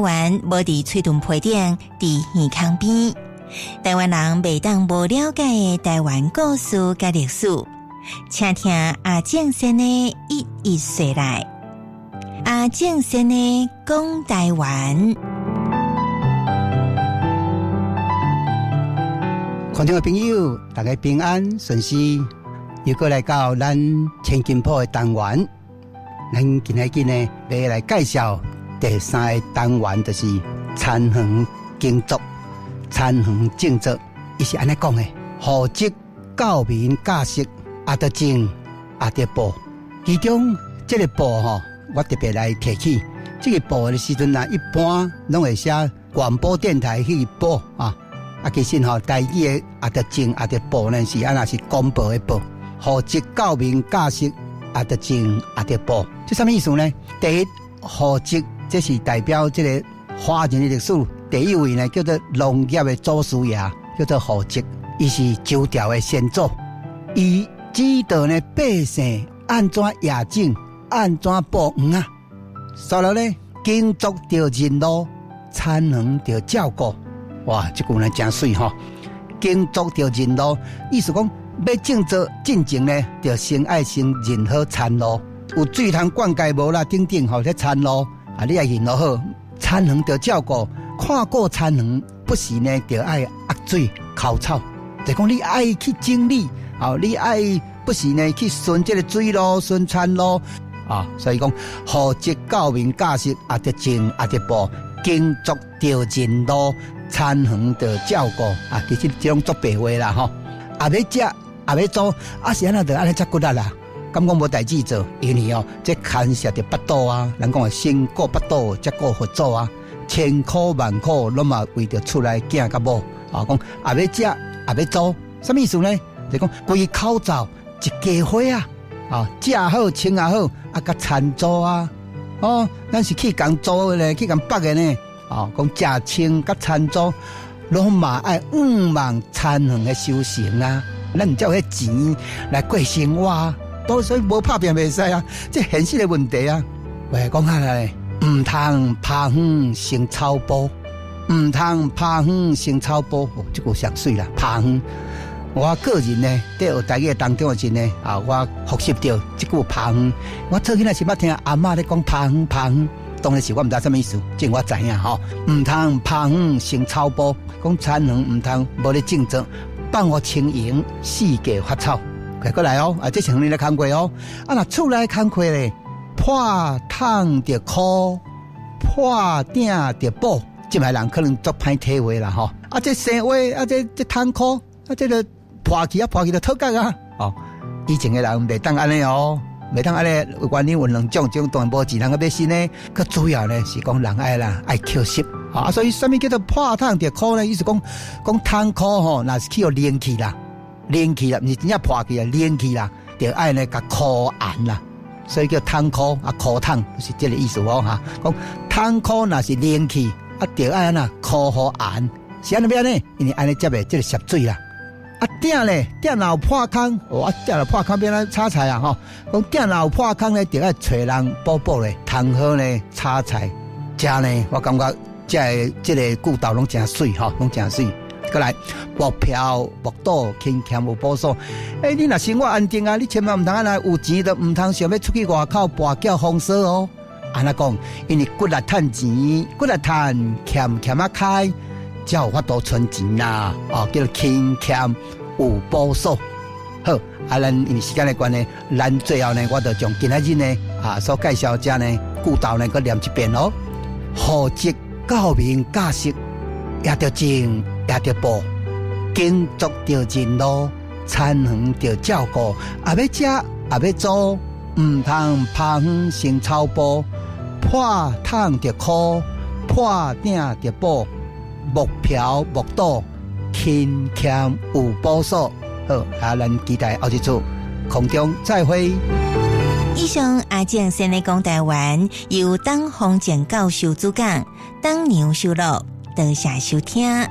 灣無佇喙唇皮頂，佇耳孔邊。台灣人袂當無了解的台灣故事佮歷史，請聽阿正先的一一說來。阿正先的講台灣。觀眾的朋友，大家平安順遂，又閣來到咱千金鋪的單元。咱今仔日呢，欲來介紹第三个單元，就是田園耕作。田園種作，伊是按呢講的：負責教民教識，也著種，也著播。其中這个播吼，我特別來提起。這个播的時陣啊，一般攏會寫廣播電台彼个播啊。啊，其實吼，台語的也著種，也著播呢，是按呢是公報的報。負責教民教識，也著種，也著播。這啥物意思呢？第一，負責這是代表這个華人的歷史。第一位呢，叫做農業的祖師爺，叫做何積，伊是周朝的先祖。伊指導呢百姓按怎冶種，按怎播園啊。所以呢，耕作著認路，田園著照顧。哇，這句呢誠媠吼。耕作著認路，意思講欲種作進前呢，就先愛先認好田路，有水通灌溉無啦？等等吼，這田路啊，你愛認路好，田園著照顧。看顧田園，不時呢，就愛壓水、澆草。就講你愛去整理，哦，你愛不時呢去巡這个水路、巡田路啊。所以講，負責教民教識，也著種，也著播，耕作著認路，田園著照顧啊。其實這攏足白話啦，吼。也欲食，也欲做，啊是按怎就按呢遮骨力啦？敢講無代誌做？因為哦，這牽涉著腹肚啊，人講先顧腹肚，才顧佛祖啊。千苦萬苦，攏嘛為著厝內囝佮某啊！講也欲食，也欲做，啥物意思呢？就講規口罩一家伙啊！啊，食好穿也好，啊，佮田租啊！哦，咱是去共租的呢，去共縛的呢！哦，講食穿佮田租，攏嘛愛向望田園的收成啊！咱毋才有彼錢來過生活啊！所以無拍拚袂使啊！這現實的問題啊！話講下來。毋通拋園成草埔，毋通拋園成草埔，哦，這句上媠啦。拋園，我個人呢，佇學台語當中的時呢，啊，我複習著這句拋園。我做囡仔時捌聽阿嬤咧講拋園拋園，當然是我毋知啥物意思，這我知影吼。毋通拋園成草埔，講田園毋通無咧種作，放予青蠅四界發草。過來哦，啊，這是園的工課哦。啊，若厝內工課咧。破桶著箍，破鼎著補，這擺人可能足歹體會啦吼。啊，這生話啊，這這桶箍，啊，這个破去啊，破去就討角啊。哦，以前的人袂當按呢哦，袂當按呢，原因有兩種，種當然無錢通去買新的，閣主要呢是講人愛啦，愛抾拾。啊，所以啥物叫做破桶著箍呢？意思講講桶箍吼，若是去予冷去啦，冷去啦，毋是真正破去啊，冷去啦，著愛呢共箍絚啦。所以叫桶箍啊，箍桶是這个意思哦哈。講桶箍若是冷去，啊，著愛按怎箍予絚，是按怎欲按呢？因為按呢才袂這个澀水啦。啊鼎咧，鼎若有破空，哦啊鼎若破空欲按怎炒菜啊吼？講鼎若有破空咧，著愛揣人補補咧，通好咧炒菜。遮呢，我感覺這个這个句頭攏誠媠吼，攏誠媠。閣來，木嫖木賭，勤儉有補所。欸，你若生活安定啊，你千萬毋通按呢有錢就毋通想欲出去外口跋筊風騷哦。按怎講？因為骨力趁錢，骨力趁儉儉仔開，才有法度存錢啦。哦，叫做勤儉有補所。好，啊，咱因為時間的關係，咱最後呢，我就將今仔日呢啊所介紹這呢句頭呢，閣念一遍哦。負責教民教識，也著種。也著播，耕作著認路，田園著照顧，也欲食，也欲租，毋通拋園成草埔，破桶著箍，破鼎著補，木嫖木賭，勤儉有補所。好，啊，咱期待後一次空中再會。以上阿正先的講台灣，由董宏正教授主講，董娘收錄，多謝收聽。